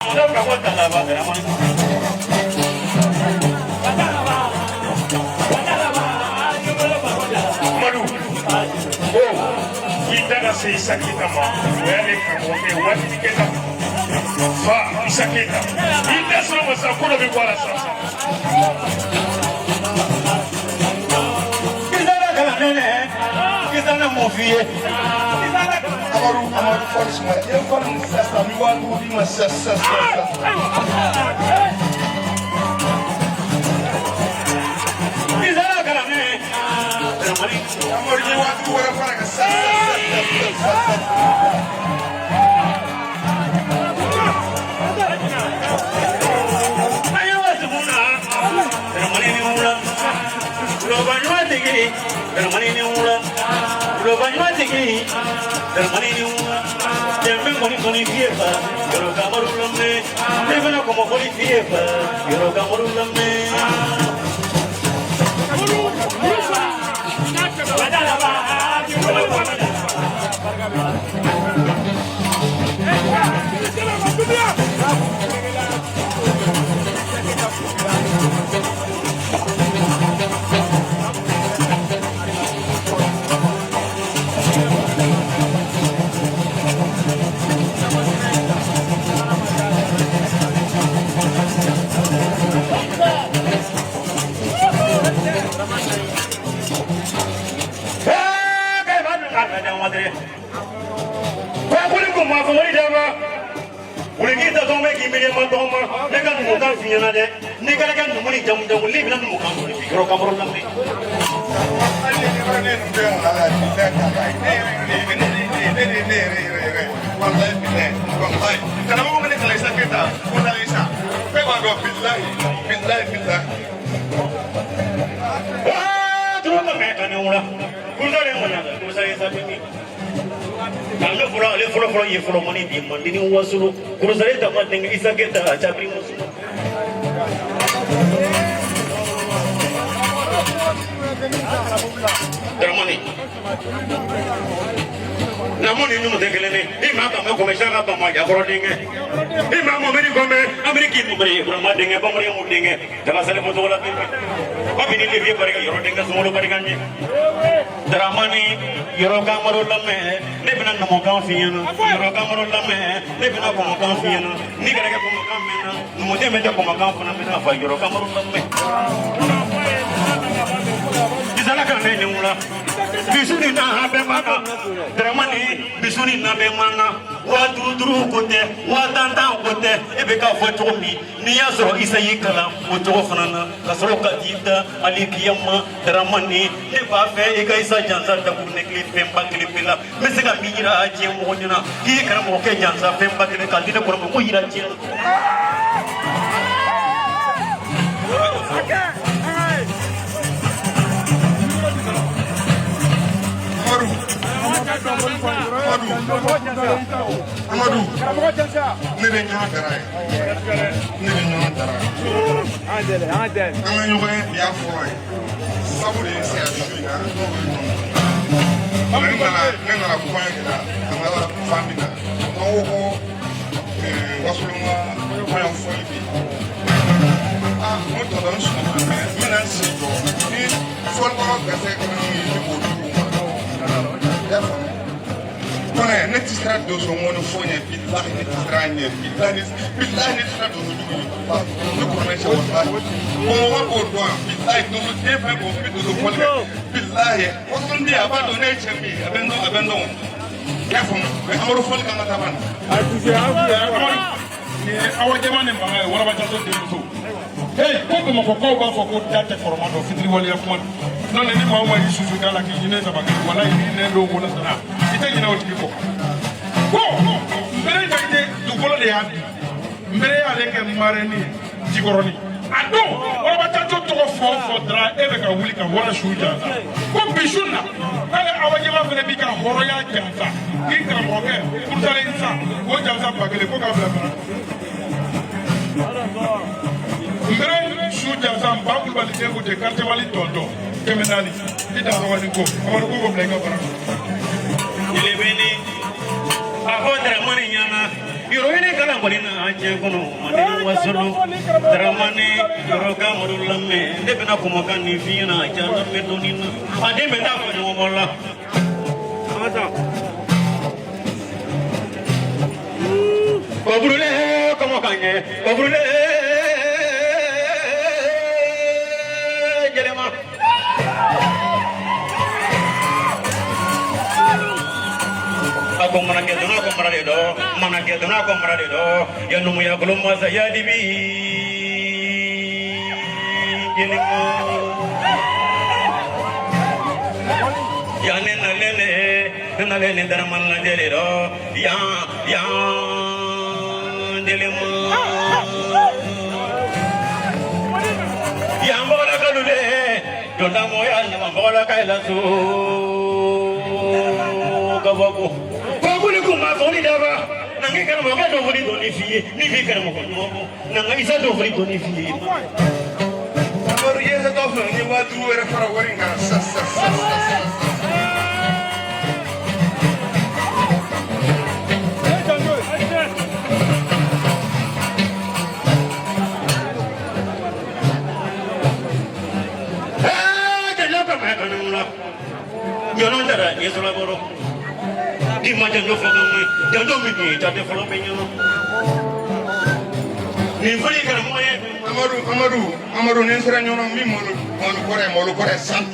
Amadu ko i da ka se Isa Keyita ma, o y'ale karamɔgɔkɛ ye waati kɛta fa Isa Keyita. I da sɔrɔ ma sisan, ko dɔ bɛ bɔ a la sisan. Kisana kalanene, kisana mun f'i ye? Amadu, Amadu, fɔli suma i ye fɔli min sisan sisan, n bɛ 5000 d'i ma sisan sisan sisan sisan. Kisana kalanene. Amadu, i ye 5000 wɛrɛ fara kan sisan sisan sisan sisan sisan. An ye waati mun na, Daramani ni wula. Kuloba ɲuman tigi, Daramani ni wula. Kuloba ɲuman tigi, Daramani ni wula. Jɛnbɛ kɔni kɔni fiyɛ fa, yɔrɔ kamaru lamɛn. Ne fana kɔmɔ fɔli fiyɛ fa, yɔrɔ kamaru lamɛn. Ne ka numukan f'i ɲɛna dɛ, n'i kɛra kɛ numu ni jamu jamu n'i bɛna numukan fɔ yɔrɔ kamuru lamɛn. Hali ni ne ninnu bɛɛ mara la, bilahi talahi, ne yɛrɛ ne ne ne ne ne yɛrɛ yɛrɛ yɛrɛ, walahi bilahi walahi, karamɔgɔ bɛ ne kalan Isa Keyita ko na Isa bɛɛ b'a dɔn, bilahi bilahi bilahi. Turu ka mɛ ka ni wula kunsalen kɔni kunsalen sabini ale fɔlɔ, ale fɔlɔ fɔlɔ ye fɔlɔ mani di mandi ni wasolo kurusalen tama denkɛ Isa Keyita a cabiri muso. Daramani lamɔ ni numu tɛ kelen ye. I maa ka mɛn kɔmɛ saka bama jakɔrɔ denkɛ, i maa mɔmɛri kɔmɛ ameriki mɔmɛri burama denkɛ bamari mu denkɛ dalasali fɔ tɔgɔ la denkɛ kabini lefiye barika yɔrɔ denkɛ sunkalo barika ɲɛ. Daramani yɔrɔ kamaro lamɛn, ne bɛna numukan f'i ɲɛna. Yɔrɔ kamaro lamɛn, ne bɛna kɔmɔkan f'i ɲɛna. N'i kɛra kɛ kɔmɔkan mɛnna, numuden bɛ tɛ kɔmɔkan fana mɛnna fa yɔrɔ kamaro lamɛn. Isala kan ne ni wula bisu ni na bɛɛ man kan. Daramani bisu ni na bɛɛ man kan. 5000 5000 ko tɛ, 10,000 10,000 ko tɛ. E bɛ k'a fɔ cogo min, n'i y'a sɔrɔ Isa y'i kalan o cogo fana na ka sɔrɔ ka t'i da alikiyama. Daramani, ne b'a fɛ i ka Isa jansa dakuruɲɛ kelen fɛnba kelen pe la, n bɛ se ka min yira diɲɛ mɔgɔ ɲɛna k'i ye karamɔgɔkɛ jansa fɛnba kelen k'a di ne kɔrɔ ma ko yira diɲɛ na. Amadu, Amadu, Amadu, ne bɛ ɲɔgɔn dara ye, ne bɛ ɲɔgɔn dara ye. An ka ɲɔgɔn ye bi y'a fɔlɔ ye, sabu de ye saya su in na, n'o bɛ ɲɔgɔn. Ne nana kɔɲɔ de la, an ka famille na, an ko wasolon ka kɔɲɔ fɔli bɛ yen. Ah, n ko tɔntɔn, n sunɔgɔ mɛ, n bɛna n sigi jɔ ni fɔlikɔrɔ garisɛgɛ kɛra min ye, ne b'o di u ma. I y'a faamu? Kɔnɛ, ne tɛ siran donso ŋɔni fo ɲɛ, bilahi ne tɛ siran ɲɛ, bilahi bilahi ne tɛ siran donso jugu ɲɛ, ne kɔrɔmɛ cɛ, walahi bamakɔ b'o dɔn, bilahi donso den fɛn fɛn bɛ donso fɔli kɛ, bilahi wasolon den a b'a dɔn ne ye cɛ min ye, a bɛ n dɔn, a bɛ n dɔn. I y'a faamu? Mɛ Amadu fɔli kan ka taa ban. Nin ye awa jama ni mankan ye waraba jaso denmuso. Hey, ko bamakɔkaw b'a fɔ ko da tɛ kɔrɔma dɔn, fitiriwaleya kuma don. N'o tɛ ni maa o maa y'i susu da la k'i ɲinɛ saba kɛ, walayi n'i nɛn don wolo sara, i tɛ ɲinɛ o tigi kɔ. Ko nbere Jakite dugukolo de y'a di, nbere y'ale kɛ marɛni ye Jikɔrɔni. A don waraba jaso tɔgɔ fɔ o fɔ dara, e bɛ ka wuli ka wara su jansa. Ko bi su na k'ale awa jama fana b'i ka hɔrɔnya jansa k'i karamɔgɔkɛ kurusalen sa k'o jansa 1000 ko k'a bila fana. Nbere su jansa ba Kulubali den ko ten, quartier Mali tɔntɔn 400 i dan sɔgɔ ni ko Amadu ko bila i ka bara. Yelebele a fɔ Daramani ɲɛna. Yɔrɔ ɲini kalan kɔni na diɲɛ kɔnɔ manden wasolo Daramani yɔrɔ ka muru lamɛn ne bɛna kumakan nin f'i ɲɛna ja lamɛn dɔɔni na a den bɛ taa fɔ ɲɔgɔn la. Kɔburule kɔmɔ ka ɲɛ kɔburule jɛlɛma. A ko mana kɛ donna ko mara de dɔ mana kɛ donna ko mara de dɔ ya numuya kolo masa ya dibi jɛlɛma. Ya ne nalen ne ne nalen ne Daramani lajɛ de dɔ yan yan jɛlɛma. Yan bɔra kalu de jɔndamoya ɲama bɔra ka la so kabako. Kɔkuli kun ma fɔli daba nangi karamɔgɔkɛ dɔ fɔli dɔɔni f'i ye ni f'i karamɔgɔ ɲuman bɔ nanga isa dɔ fɔli dɔɔni f'i ye. Amadu ye se dɔ filɛ n ye 5000 wɛrɛ fara wari in kan sisan sisan sisan sisan sisan. Ɲɔnɔ dara ɲɛsɔrɔ kɔrɔ i ma janjo fɔ ka mɛn janjo min ye jate fɔlɔ bɛ ɲɛna nin fɔli karamɔgɔ ye. Amadu Amadu Amadu ni n sera ɲɔnɔ n bɛ malo malo kɔrɔ ye malo kɔrɔ ye san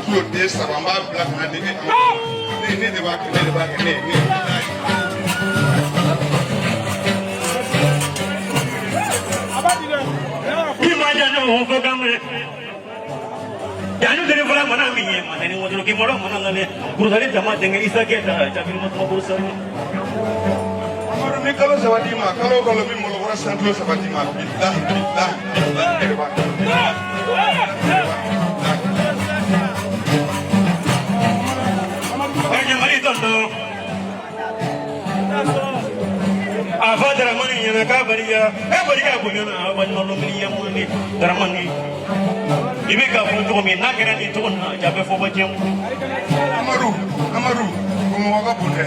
kilo den saba n b'a bila ka na di e ma ne ne de b'a kɛ ne de b'a kɛ ne ne. I ma janjo fɔ ka mɛn janjo deni fɔlɔ mana min ye masani wotoro k'i mɔdɔ mana nalen kurusali jama denkɛ isa keyita jabiri ma kuma kurusali. Amadu ni kalo saba d'i ma kalo o kalo n bɛ malo kɔrɔ san kilo 3 d'i ma bilahi bilahi bilahi ne de b'a kɛ. Jamali tɔntɔn a fɔ Daramani ɲɛna k'a barika k'a barika bonyana a balima lɔmili ya mɔni Daramani i bɛ k'a fɔ cogo min n'a kɛra nin cogo in na ja bɛ fɔ ba diɲɛ bolo. Amadu Amadu Bamakɔ ka bon dɛ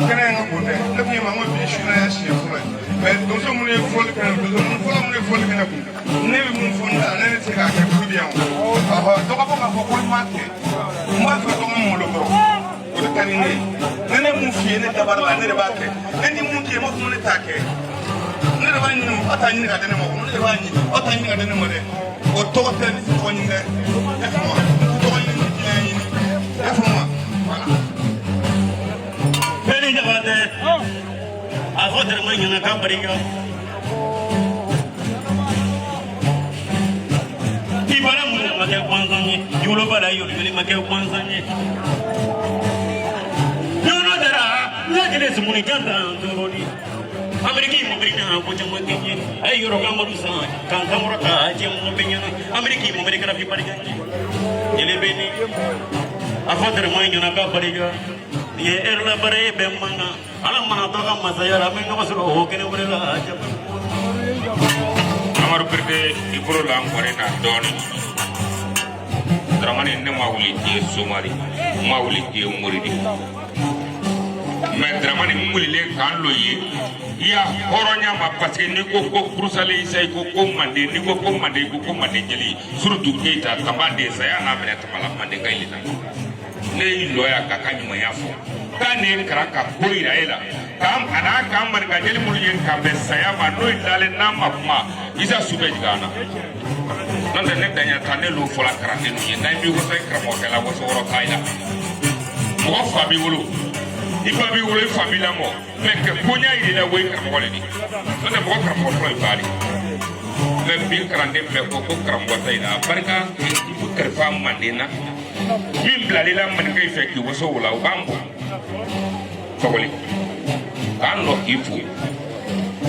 kɛnɛ in ka bon dɛ ne kun ye ma n ko bi su na ya siɲɛ fɔlɔ ye mais donso minnu ye fɔli kɛ donso minnu fɔlɔ minnu ye fɔli kɛ ne kun ne bɛ mun fɔ n da ne tɛ se k'a kɛ kulu di yan o ɔhɔ dɔ ka bɔ k'a fɔ ko n m'a kɛ n b'a fɛ dɔ ka n malo kɔrɔ o de ka di ne ye ne ne mun f'i ye ne dabara la ne de b'a kɛ ne ni mun k'i ye n b'a fɔ ko ne t'a kɛ ne de b'a ɲini aw t'a ɲini ka di ne ma ne de b'a ɲini aw t'a ɲini ka di ne ma dɛ o tɔgɔ tɛ ne tɛ tɔgɔ ɲini dɛ e faamu wa n tɛ tɔgɔ ɲini n tɛ diɲɛ ɲini e faamu wa voilà. Fɛn ni jaba tɛ a fɔ Daramani ɲɛna k'a barika i bɔra mun ma kɛ gansan ye i woloba la yoli yoli ma kɛ gansan ye ɲɔnɔ dara n y'a kelen sumuni jan tan torodi Ameriki mobili na ko caman kɛ n ye a ye yɔrɔ kan madu san k'an kankɔrɔ ta diɲɛ mɔgɔ bɛɛ ɲɛna Ameriki mobili kɛra fi barika ye jeli bɛ ni a fɔ Daramani ɲɛna k'a barika nin ye ɛri la baara ye bɛn man kan ala mana to ka masaya la an bɛ ɲɔgɔn sɔrɔ o kɛnɛ wɛrɛ la. Amadu Berete i bolo la n kɔni na dɔɔni Daramani ne ma wuli k'i ye somari n ma wuli k'i ye moridi mais Daramani n wulilen k'an lo ye i y'a hɔrɔnya ma parce que n'i ko ko kurusalen isa i ko ko manden n'i ko ko manden i ko ko manden jeli surtout Keyita tanba den saya n'a minɛ tama la manden ka ili na ne y'i lɔ yan k'a ka ɲumanya fɔ k'a ne ye kalan ka ko yira e la k'an a n'a k'an maninka jeli minnu ye k'a bɛn saya ma n'o ye dalen n'a ma kuma isa su bɛ jigin an na n'o tɛ ne daɲa ta ne l'o fɔla kalanden ninnu ye n'an b'i waso i karamɔgɔkɛ la waso wɔrɔ t'a la mɔgɔ fa b'i wolo i ba b'i wolo i fa b'i lamɔ mais kɛ koɲa yir'i la wo i karamɔgɔ le di n'o tɛ mɔgɔ karamɔgɔ fɔlɔ ye ba de mais bi kalanden bɛɛ ko ko karamɔgɔ tɛ i la a barika i bɛ kalifa manden na min bilal'i la maninka i fɛ k'i waso o la o b'an bɔ fakoli k'an nɔ k'i fo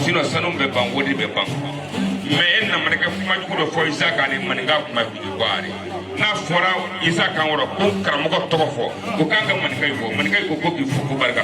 sinon sanu bɛ ban wodi bɛ ban mais e na maninka kuma jugu dɔ fɔ isa kan ni maninka kuma bigi bɔ a de n'a fɔra isa kan wɔrɔ ko karamɔgɔ tɔgɔ fɔ o kan ka maninka yi fɔ maninka yi ko ko k'i fo ko barika.